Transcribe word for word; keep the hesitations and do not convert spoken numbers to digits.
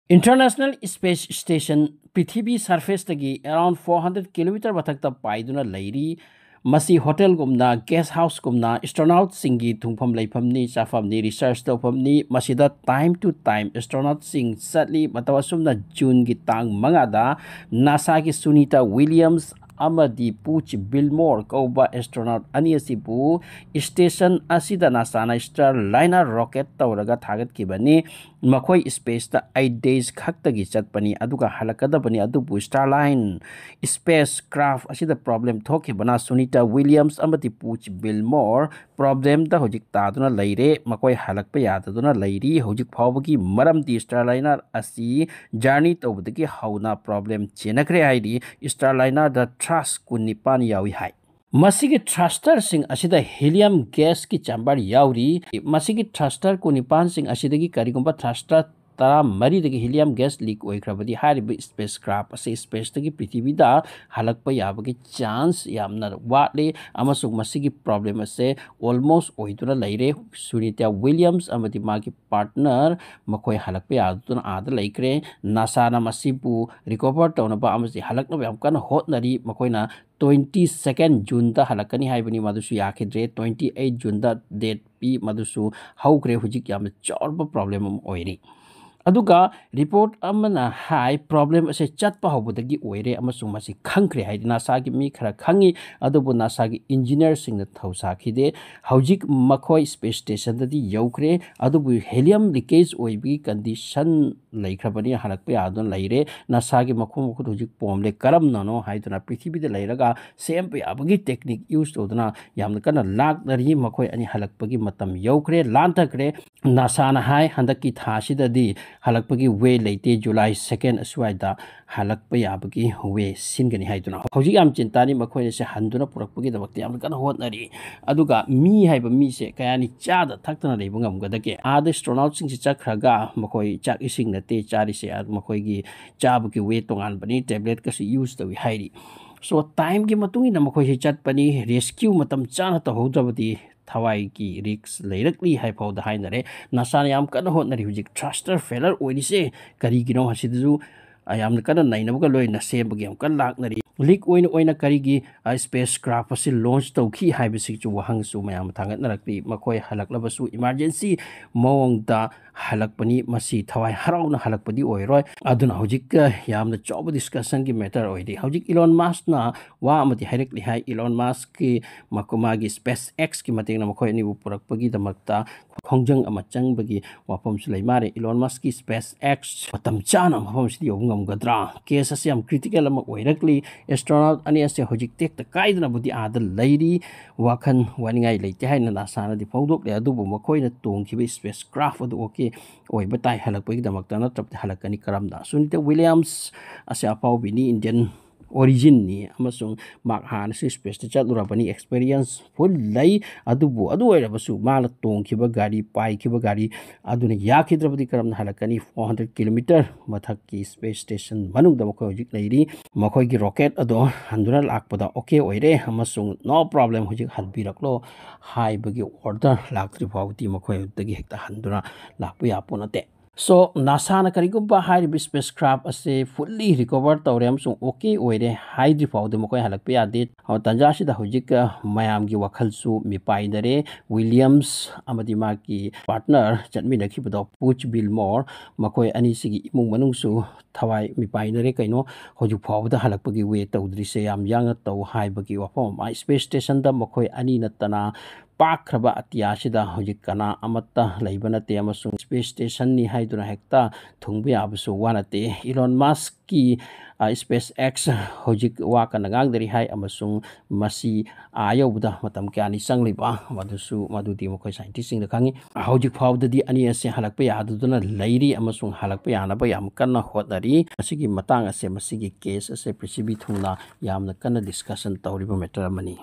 International Space Station ꯄ꯭ꯔꯤꯊꯤꯕꯤ ꯁꯔꯐꯦꯁꯇꯒꯤ around four hundred kilometre ꯃꯊꯛꯇ ꯄꯥꯏꯗꯨꯅ ꯂꯩꯔꯤ꯫ ꯃꯁꯤ ꯍꯣꯇꯦꯜꯒꯨꯝꯅ, ꯒꯦꯁ ꯍꯥꯎꯁꯀꯨꯝꯅ, ꯑꯦꯁꯇ꯭ꯔꯣꯅꯥꯎꯠꯁꯤꯡꯒꯤ ꯊꯨꯡꯐꯝ ꯂꯩꯐꯝꯅꯤ, ꯆꯥꯐꯝꯅꯤ, ꯔꯤꯁꯔꯆ ꯇꯧꯐꯝꯅꯤ꯫ ꯃꯁꯤꯗ ꯇꯥꯏꯝ ꯇꯨ ꯇꯥꯏꯝ ꯑꯦꯁꯇ꯭ꯔꯣꯅꯥꯎꯠꯁꯤꯡ ꯆꯠꯂꯤ꯫ ꯃꯇꯧ ꯑꯁꯨꯝꯅ ꯖꯨꯟꯒꯤ ꯇꯥꯡ ꯃꯉꯥꯗ ꯅꯥꯁꯥꯒꯤ ꯁꯨꯅꯤꯇꯥ ꯋꯤꯂꯤꯌꯝꯁ ꯑꯃꯗꯤ ꯄꯨꯆ ꯕꯤꯜꯃꯣꯔ ꯀꯧꯕ ꯑꯦꯁꯇ꯭ꯔꯣꯅꯥꯎꯠ ꯑꯅꯤ ꯑꯁꯤꯕꯨ ꯁ꯭ꯇꯦꯁꯟ ꯑꯁꯤꯗ ꯅꯥꯁꯥꯅ ꯁ꯭ꯇꯥꯔꯂꯥꯏꯅꯔ ꯔꯣꯀꯦꯠ ꯇꯧꯔꯒ ꯊꯥꯒꯠꯈꯤꯕꯅꯤ꯫ ꯃꯈꯣꯏ ꯁ꯭ꯄꯦꯁꯇ ꯑꯩꯠ ꯗꯦꯖ ꯈꯛꯇꯒꯤ ꯆꯠꯄꯅꯤ, ꯑꯗꯨꯒ ꯍꯜꯂꯛꯀꯗꯕꯅꯤ꯫ ꯑꯗꯨꯕꯨ ꯁ꯭ꯇꯥꯔꯂꯥꯏꯟ ꯁ꯭ꯄꯦꯁ ꯀ꯭ꯔꯥꯐ ꯑꯁꯤꯗ ꯄ꯭ꯔꯣꯕ꯭ꯂꯦꯝ ꯊꯣꯛꯈꯤꯕꯅ ꯁꯨꯅꯤꯇꯥ ꯋꯤꯂꯤꯌꯝꯁ ꯑꯃꯗꯤ ꯄꯨꯆ ꯕꯤꯜꯃꯣꯔ ꯄ꯭ꯔꯣꯕ꯭ꯂꯦꯝꯗ ꯍꯧꯖꯤꯛ ꯇꯥꯗꯨꯅ ꯂꯩꯔꯦ꯫ ꯃꯈꯣꯏ ꯍꯜꯂꯛꯄ ꯌꯥꯗꯗꯨꯅ ꯂꯩꯔꯤ꯫ ꯍꯧꯖꯤꯛ ꯐꯥꯎꯕꯒꯤ ꯃꯔꯝꯗꯤ ꯁ꯭ꯇꯥꯔꯂꯥꯏꯅꯔ ꯑꯁꯤ ꯖꯔꯅꯤ ꯇꯧꯕꯗꯒꯤ ꯍꯧꯅ ꯄ꯭ꯔꯣꯕ꯭ꯂꯦꯝ ꯆꯦꯟꯅꯈ꯭ꯔꯦ ꯍꯥꯏꯔꯤ꯫ ꯁ꯭ꯇꯥꯔꯂꯥꯏꯅꯔꯗ ꯊ꯭ꯔꯁ ꯀꯨꯟꯅꯤꯄꯥꯟ ꯌꯥꯎꯏ ꯍꯥꯏ꯫ ꯃꯁꯤꯒꯤ ꯊ꯭ꯔꯁꯇꯔꯁꯤꯡ ꯑꯁꯤꯗ ꯍꯤꯂꯤꯌꯝ ꯒ꯭ꯌꯥꯁꯀꯤ ꯆꯦꯝꯕꯔ ꯌꯥꯎꯔꯤ꯫ ꯃꯁꯤꯒꯤ ꯊ꯭ꯔꯁꯇꯔ ꯀꯨꯟꯅꯤꯄꯥꯟꯁꯤꯡ ꯑꯁꯤꯗꯒꯤ ꯀꯔꯤꯒꯨꯝꯕ ꯊ꯭ꯔꯁꯇꯔ ꯇꯔꯥꯃꯔꯤꯗꯒꯤ ꯍꯤꯂꯤꯌꯝ ꯒ꯭ꯌꯥꯁ ꯂꯤꯛ ꯑꯣꯏꯈ꯭ꯔꯕꯗꯤ ꯍꯥꯏꯔꯤꯕ ꯁ꯭ꯄꯦꯁ ꯀ꯭ꯔꯥꯐ ꯑꯁꯤ ꯁ꯭ꯄꯦꯁꯇꯒꯤ ꯄ꯭ꯔꯤꯊꯤꯕꯤꯗ ꯍꯜꯂꯛꯄ ꯌꯥꯕꯒꯤ ꯆꯥꯟꯁ ꯌꯥꯝꯅ ꯋꯥꯠꯂꯤ, ꯑꯃꯁꯨꯡ ꯃꯁꯤꯒꯤ ꯄ꯭ꯔꯣꯕ꯭ꯂꯦꯝ ꯑꯁꯦ ꯑꯣꯜꯃꯣꯁ ꯑꯣꯏꯗꯨꯅ ꯂꯩꯔꯦ꯫ ꯁꯨꯅꯤꯇꯥ ꯋꯤꯂꯤꯌꯝꯁ ꯑꯃꯗꯤ ꯃꯥꯒꯤ ꯄꯥꯔꯠꯅꯔ ꯃꯈꯣꯏ ꯍꯜꯂꯛꯄ ꯌꯥꯗꯨꯅ ꯑꯥꯗ ꯂꯩꯈ꯭ꯔꯦ꯫ ꯅꯥꯁꯥꯅ ꯃꯁꯤꯕꯨ ꯔꯤꯀꯣꯚꯔ ꯇꯧꯅꯕ ꯑꯃꯁꯨꯡ ꯍꯜꯂꯛꯅꯕ ꯌꯥꯝ ꯀꯟꯅ ꯍꯣꯠꯅꯔꯤ꯫ ꯃꯈꯣꯏꯅ ꯇ꯭ꯋꯦꯟꯇꯤ ꯁꯦꯀꯦꯟ ꯖꯨꯟꯗ ꯍꯜꯂꯛꯀꯅꯤ ꯍꯥꯏꯕꯅꯤ, ꯃꯗꯨꯁꯨ ꯌꯥꯈꯤꯗ꯭ꯔꯦ꯫ ꯇ꯭ꯋꯦꯟꯇꯤ ꯑꯩꯠ ꯖꯨꯟꯗ ꯗꯦꯠ ꯄꯤ, ꯃꯗꯨꯁꯨ ꯍꯧꯈ꯭ꯔꯦ꯫ ꯍꯧꯖꯤꯛ ꯌꯥꯝꯅ ꯆꯥꯎꯔꯕ ꯄ꯭ꯔꯣꯕ꯭ꯂꯦꯝ ꯑꯃ ꯑꯣꯏꯔꯤ꯫ ꯑꯗꯨꯒ ꯔꯤꯄꯣꯔꯠ ꯑꯃꯅ ꯍꯥꯏ, ꯄ꯭ꯔꯣꯕ꯭ꯂꯦꯝ ꯑꯁꯦ ꯆꯠꯄ ꯍꯧꯕꯗꯒꯤ ꯑꯣꯏꯔꯦ ꯑꯃꯁꯨꯡ ꯃꯁꯤ ꯈꯪꯈ꯭ꯔꯦ ꯍꯥꯏꯗꯤ ꯅꯥꯁꯥꯒꯤ ꯃꯤ ꯈꯔ ꯈꯪꯉꯤ, ꯑꯗꯨꯕꯨ ꯅꯥꯁꯥꯒꯤ ꯏꯟꯖꯤꯅꯤꯌꯔꯁꯤꯡꯅ ꯊꯧꯁꯥꯈꯤꯗꯦ꯫ ꯍꯧꯖꯤꯛ ꯃꯈꯣꯏ ꯁ꯭ꯄꯦꯁ ꯁ꯭ꯇꯦꯁꯟꯗꯗꯤ ꯌꯧꯈ꯭ꯔꯦ, ꯑꯗꯨꯕꯨ ꯍꯦꯂꯤꯌꯝ ꯂꯤꯀꯦꯖ ꯑꯣꯏꯕꯒꯤ ꯀꯟꯗꯤꯁꯟ ꯂꯩꯈ꯭ꯔꯕꯅꯤ, ꯍꯜꯂꯛꯄ ꯌꯥꯗꯨꯅ ꯂꯩꯔꯦ꯫ ꯅꯥꯁꯥꯒꯤ ꯃꯈꯣꯡ ꯃꯈꯨꯠ ꯍꯧꯖꯤꯛ ꯄꯣꯝꯂꯦ꯫ ꯀꯔꯝꯅꯅꯣ ꯍꯥꯏꯗꯨꯅ ꯄ꯭ꯔꯤꯊꯤꯕꯤꯗ ꯂꯩꯔꯒ ꯁꯦꯝꯕ ꯌꯥꯕꯒꯤ ꯇꯦꯛꯅꯤꯛ ꯌꯨꯁ ꯇꯧꯗꯨꯅ ꯌꯥꯝꯅ ꯀꯟꯅ ꯂꯥꯛꯅꯔꯤ꯫ ꯃꯈꯣꯏ ꯑꯅꯤ ꯍꯜꯂꯛꯄꯒꯤ ꯃꯇꯝ ꯌꯧꯈ꯭ꯔꯦ, ꯂꯥꯟꯊꯈ꯭ꯔꯦ꯫ ꯅꯥꯁꯥꯅ ꯍꯥꯏ, ꯍꯟꯗꯛꯀꯤ ꯊꯥꯁꯤꯗꯗꯤ ꯍꯜꯂꯛꯄꯒꯤ ꯋꯦ ꯂꯩꯇꯦ, ꯖꯨꯂꯥꯏ ꯁꯦꯀꯦꯟ ꯑꯁ꯭ꯋꯥꯏꯗ ꯍꯜꯂꯛꯄ ꯌꯥꯕꯒꯤ ꯋꯦ ꯁꯤꯟꯒꯅꯤ ꯍꯥꯏꯗꯨꯅ꯫ ꯍꯧꯖꯤꯛ ꯌꯥꯝ ꯆꯤꯟꯇꯥꯅꯤ, ꯃꯈꯣꯏꯅ ꯁꯦ ꯍꯟꯗꯨꯅ ꯄꯨꯔꯛꯄꯒꯤꯗꯃꯛꯇ ꯌꯥꯝꯅ ꯀꯟꯅ ꯍꯣꯠꯅꯔꯤ꯫ ꯑꯗꯨꯒ ꯃꯤ ꯍꯥꯏꯕ ꯃꯤꯁꯦ ꯀꯌꯥꯅꯤ ꯆꯥꯗ ꯊꯛꯇꯅ ꯂꯩꯕ ꯉꯝꯒꯗꯒꯦ? ꯑꯥꯗ ꯑꯦꯁꯇ꯭ꯔꯣꯅꯥꯎꯠꯁꯤꯡꯁꯦ ꯆꯠꯈ꯭ꯔꯒ ꯃꯈꯣꯏ ꯆꯥꯛ ꯏꯁꯤꯡ ꯅꯠꯇꯦ ꯆꯥꯔꯤꯁꯦ, ꯑꯥ, ꯃꯈꯣꯏꯒꯤ ꯆꯥꯕꯒꯤ ꯋꯦ ꯇꯣꯉꯥꯟꯕꯅꯤ, ꯇꯦꯕ꯭ꯂꯦꯠꯀꯁꯨ ꯌꯨꯁ ꯇꯧꯏ ꯍꯥꯏꯔꯤ꯫ ꯁꯣ ꯇꯥꯏꯝꯒꯤ ꯃꯇꯨꯡ ꯏꯟꯅ ꯃꯈꯣꯏꯁꯤ ꯆꯠꯄꯅꯤ꯫ ꯔꯦꯁꯀ꯭ꯌꯨ ꯃꯇꯝ ꯆꯥꯅ ꯇꯧꯍꯧꯗ꯭ꯔꯕꯗꯤ ꯊꯋꯥꯏꯒꯤ ꯔꯤꯛꯁ ꯂꯩꯔꯛꯂꯤ ꯍꯥꯏ ꯐꯥꯎꯗ ꯍꯥꯏꯅꯔꯦ꯫ ꯅꯥꯁꯥꯅ ꯌꯥꯝ ꯀꯟꯅ ꯍꯣꯠꯅꯔꯤ꯫ ꯍꯧꯖꯤꯛ ꯊ꯭ꯔꯁꯇꯔ ꯐꯦꯂꯔ ꯑꯣꯏꯔꯤꯁꯦ ꯀꯔꯤꯒꯤꯅꯣ ꯍꯥꯏꯁꯤꯗꯁꯨ ꯌꯥꯝꯅ ꯀꯟꯅ ꯅꯩꯅꯕꯒ ꯂꯣꯏꯅ ꯁꯦꯝꯕꯒꯤ ꯌꯥꯝ ꯀꯟꯅ ꯂꯥꯛꯅꯔꯤ꯫ ꯂꯤꯛ ꯑꯣꯏꯅ ꯑꯣꯏꯅ ꯀꯔꯤꯒꯤ ꯁ꯭ꯄꯦꯁ ꯀ꯭ꯔꯥꯐ ꯑꯁꯤ ꯂꯣꯟꯆ ꯇꯧꯈꯤ ꯍꯥꯏꯕꯁꯤꯁꯨ ꯋꯥꯍꯪꯁꯨ ꯃꯌꯥꯝ ꯊꯥꯡꯒꯠꯅꯔꯛꯂꯤ꯫ ꯃꯈꯣꯏ ꯍꯜꯂꯛꯂꯕꯁꯨ ꯏꯃꯥꯔꯖꯦꯟꯁꯤ ꯃꯑꯣꯡꯗ ꯍꯜꯂꯛꯄꯅꯤ꯫ ꯃꯁꯤ ꯊꯋꯥꯏ ꯍꯔꯥꯎꯅ ꯍꯜꯂꯛꯄꯗꯤ ꯑꯣꯏꯔꯣꯏ꯫ ꯑꯗꯨꯅ ꯍꯧꯖꯤꯛ ꯌꯥꯝꯅ ꯆꯥꯎꯕ ꯗꯤꯁꯀꯁꯟꯒꯤ ꯃꯦꯇꯔ ꯑꯣꯏꯔꯤ꯫ ꯍꯧꯖꯤꯛ ꯏꯂꯣꯟ ꯃꯥꯁꯅ ꯋꯥ ꯑꯃꯗꯤ ꯍꯥꯏꯔꯛꯂꯤ ꯍꯥꯏ꯫ ꯏꯂꯣꯟ ꯃꯥꯁꯀꯤ ꯃꯈꯣ-, ꯃꯥꯒꯤ ꯁ꯭ꯄꯦꯁ ꯑꯦꯛꯁꯀꯤ ꯃꯇꯦꯡꯅ ꯃꯈꯣꯏ ꯑꯅꯤꯕꯨ ꯄꯨꯔꯛꯄꯒꯤꯗꯃꯛꯇ ꯈꯣꯡꯖꯪ ꯑꯃ ꯆꯪꯕꯒꯤ ꯋꯥꯐꯝꯁꯨ ꯂꯩ ꯃꯥꯜꯂꯦ꯫ ꯏꯂꯣꯟ ꯃꯥꯁꯀꯤ ꯁ꯭ꯄꯦꯁ ꯑꯦꯛꯁ ꯃꯇꯝ ꯆꯥꯅ ꯃꯐꯝ ꯑꯁꯤꯗ ꯌꯧꯕ ꯉꯝꯒꯗ꯭ꯔꯥ? ꯀꯦꯁ ꯑꯁꯤ ꯌꯥꯝ ꯀ꯭ꯔꯤꯇꯤꯀꯦꯜ ꯑꯃ ꯑꯣꯏꯔꯛꯂꯤ꯫ ꯑꯦꯁꯇ꯭ꯔꯣꯅꯥꯎꯠ ꯑꯅꯤ ꯑꯁꯤ ꯍꯧꯖꯤꯛ ꯇꯦꯛꯇ ꯀꯥꯏꯗꯅꯕꯨꯗꯤ ꯑꯥꯗ ꯂꯩꯔꯤ꯫ ꯋꯥꯈꯜ ꯋꯥꯅꯤꯡꯉꯥꯏ ꯂꯩꯇꯦ ꯍꯥꯏꯅ ꯅꯥꯁꯥꯅꯗꯤ ꯐꯣꯡꯗꯣꯛꯂꯦ꯫ ꯑꯗꯨꯕꯨ ꯃꯈꯣꯏꯅ ꯇꯣꯡꯈꯤꯕ ꯁ꯭ꯄꯦꯁ ꯀ꯭ꯔꯥꯐ ꯑꯗꯨ ꯑꯣꯀꯦ ꯑꯣꯏꯕ ꯇꯥꯏ꯫ ꯍꯜꯂꯛꯄꯒꯤꯗꯃꯛꯇ ꯅꯠꯇ꯭ꯔꯕꯗꯤ ꯍꯜꯂꯛꯀꯅꯤ ꯀꯔꯝꯅ? ꯁꯨꯅꯤꯇꯥ ꯋꯤꯂꯤꯌꯝꯁ ꯑꯁꯤ ꯑꯐꯥꯎꯕꯤꯅꯤ, ꯏꯟꯗꯤꯌꯟ ꯑꯣꯔꯤꯖꯤꯟꯅꯤ ꯑꯃꯁꯨꯡ ꯃꯍꯥꯛ ꯍꯥꯟꯅꯁꯨ ꯁ꯭ꯄꯦꯁꯇ ꯆꯠꯂꯨꯔꯕꯅꯤ, ꯑꯦꯛꯁꯄꯤꯔꯤꯌꯦꯟꯁ ꯐꯨꯜ ꯂꯩ꯫ ꯑꯗꯨꯕꯨ ꯑꯗꯨ ꯑꯣꯏꯔꯕꯁꯨ ꯃꯥꯅ ꯇꯣꯡꯈꯤꯕ ꯒꯥꯔꯤ, ꯄꯥꯏꯈꯤꯕ ꯒꯥꯔꯤ ꯑꯗꯨꯅ ꯌꯥꯈꯤꯗ꯭ꯔꯕꯗꯤ ꯀꯔꯝꯅ ꯍꯜꯂꯛꯀꯅꯤ? ꯐꯣꯔ ꯍꯟꯗ꯭ꯔꯦꯠ ꯀꯤꯂꯣꯃꯤꯇꯔ ꯃꯊꯛꯀꯤ ꯁ꯭ꯄꯦꯁ ꯁ꯭ꯇꯦꯁꯟ ꯃꯅꯨꯡꯗ ꯃꯈꯣꯏ ꯍꯧꯖꯤꯛ ꯂꯩꯔꯤ꯫ ꯃꯈꯣꯏꯒꯤ ꯔꯣꯀꯦꯠ ꯑꯗꯣ ꯍꯟꯗꯨꯅ ꯂꯥꯛꯄꯗ ꯑꯣꯀꯦ ꯑꯣꯏꯔꯦ ꯑꯃꯁꯨꯡ "No problem, ꯍꯧꯖꯤꯛ ꯍꯟꯕꯤꯔꯛꯂꯣ" ꯍꯥꯏꯕꯒꯤ ꯑꯣꯔꯗꯔ ꯂꯥꯛꯇ꯭ꯔꯤ ꯐꯥꯎꯕꯗꯤ ꯃꯈꯣꯏ ꯑꯗꯨꯗꯒꯤ ꯍꯦꯛꯇ ꯍꯟꯗꯨꯅ ꯂꯥꯛꯄ ꯌꯥꯄꯣꯠ ꯅꯠꯇꯦ꯫ ꯁꯣ, ꯅꯥꯁꯥꯅ ꯀꯔꯤꯒꯨꯝꯕ ꯍꯥꯏꯔꯤꯕ ꯁ꯭ꯄꯦꯁ ꯀ꯭ꯔꯥꯐ ꯑꯁꯤ ꯐꯨꯜꯂꯤ ꯔꯤꯀꯣꯚꯔ ꯇꯧꯔꯦ ꯑꯃꯁꯨꯡ ꯑꯣꯀꯦ ꯑꯣꯏꯔꯦ ꯍꯥꯏꯗ꯭ꯔꯤ ꯐꯥꯎꯗꯤ ꯃꯈꯣꯏ ꯍꯜꯂꯛꯄ ꯌꯥꯗꯦ꯫ ꯑ, ꯇꯥꯟꯖꯥ ꯑꯁꯤꯗ ꯍꯧꯖꯤꯛ, ꯑ, ꯃꯌꯥꯝꯒꯤ ꯋꯥꯈꯜꯁꯨ ꯃꯤꯄꯥꯏꯅꯔꯦ꯫ ꯋꯤꯂꯤꯌꯝꯁ ꯑꯃꯗꯤ ꯃꯥꯒꯤ ꯄꯥꯔꯠꯅꯔ ꯆꯠꯃꯤꯟꯅꯈꯤꯕꯗꯣ, ꯄꯨꯆ ꯕꯤꯜꯃꯣꯔ, ꯃꯈꯣꯏ ꯑꯅꯤꯁꯤꯒꯤ ꯏꯃꯨꯡ ꯃꯅꯨꯡꯁꯨ ꯊꯋꯥꯏ ꯃꯤꯄꯥꯏꯅꯔꯦ꯫ ꯀꯩꯅꯣ, ꯍꯧꯖꯤꯛ ꯐꯥꯎꯕꯗ ꯍꯜꯂꯛꯄꯒꯤ ꯋꯦꯠ ꯇꯧꯗ꯭ꯔꯤꯁꯦ ꯌꯥꯝ ꯌꯥꯡꯅ ꯇꯧ ꯍꯥꯏꯕꯒꯤ ꯋꯥꯐꯝ ꯑꯃ꯫ ꯁ꯭ꯄꯦꯁ ꯁ꯭ꯇꯦꯁꯟꯗ ꯃꯈꯣꯏ ꯑꯅꯤ ꯅꯠꯇꯅ ꯄꯥꯛꯈ꯭ꯔꯕ ꯑꯇꯤꯌꯥꯁꯤꯗ ꯍꯧꯖꯤꯛ ꯀꯅꯥ ꯑꯃꯠꯇ ꯂꯩꯕ ꯅꯠꯇꯦ ꯑꯃꯁꯨꯡ ꯁ꯭ꯄꯦꯁ ꯁ꯭ꯇꯦꯁꯟꯅꯤ ꯍꯥꯏꯗꯨꯅ ꯍꯦꯛꯇ ꯊꯨꯡꯕ ꯌꯥꯕꯁꯨ ꯋꯥ ꯅꯠꯇꯦ꯫ ꯏꯂꯣꯟ ꯃꯥꯁꯛꯀꯤ, ꯑ, ꯁ꯭ꯄꯦꯁ ꯑꯦꯛꯁ ꯍꯧꯖꯤꯛ ꯋꯥ ꯀꯟꯅ ꯉꯥꯡꯗꯔꯤ ꯍꯥꯏ ꯑꯃꯁꯨꯡ ꯃꯁꯤ ꯑꯥ ꯌꯧꯕꯗ ꯃꯇꯝ ꯀꯌꯥꯅꯤ ꯆꯪꯂꯤꯕ, ꯃꯗꯨꯁꯨ, ꯃꯗꯨꯗꯤ ꯃꯈꯣꯏ ꯁꯥꯏꯟꯇꯤꯁꯁꯤꯡꯅ ꯈꯪꯉꯤ꯫ ꯍꯧꯖꯤꯛ ꯐꯥꯎꯕꯗꯗꯤ ꯑꯅꯤ ꯑꯁꯦ ꯍꯜꯂꯛꯄ ꯌꯥꯗꯗꯨꯅ ꯂꯩꯔꯤ ꯑꯃꯁꯨꯡ ꯍꯜꯂꯛꯄ ꯌꯥꯅꯕ ꯌꯥꯝ ꯀꯟꯅ ꯍꯣꯠꯅꯔꯤ꯫ ꯃꯁꯤꯒꯤ ꯃꯇꯥꯡ ꯑꯁꯦ, ꯃꯁꯤꯒꯤ ꯀꯦꯁ ꯑꯁꯦ ꯄ꯭ꯔꯤꯊꯤꯕꯤ ꯊꯨꯡꯅ ꯌꯥꯝꯅ ꯀꯟꯅ ꯗꯤꯁꯀꯁꯟ ꯇꯧꯔꯤꯕ ꯃꯦꯇꯔ ꯑꯃꯅꯤ꯫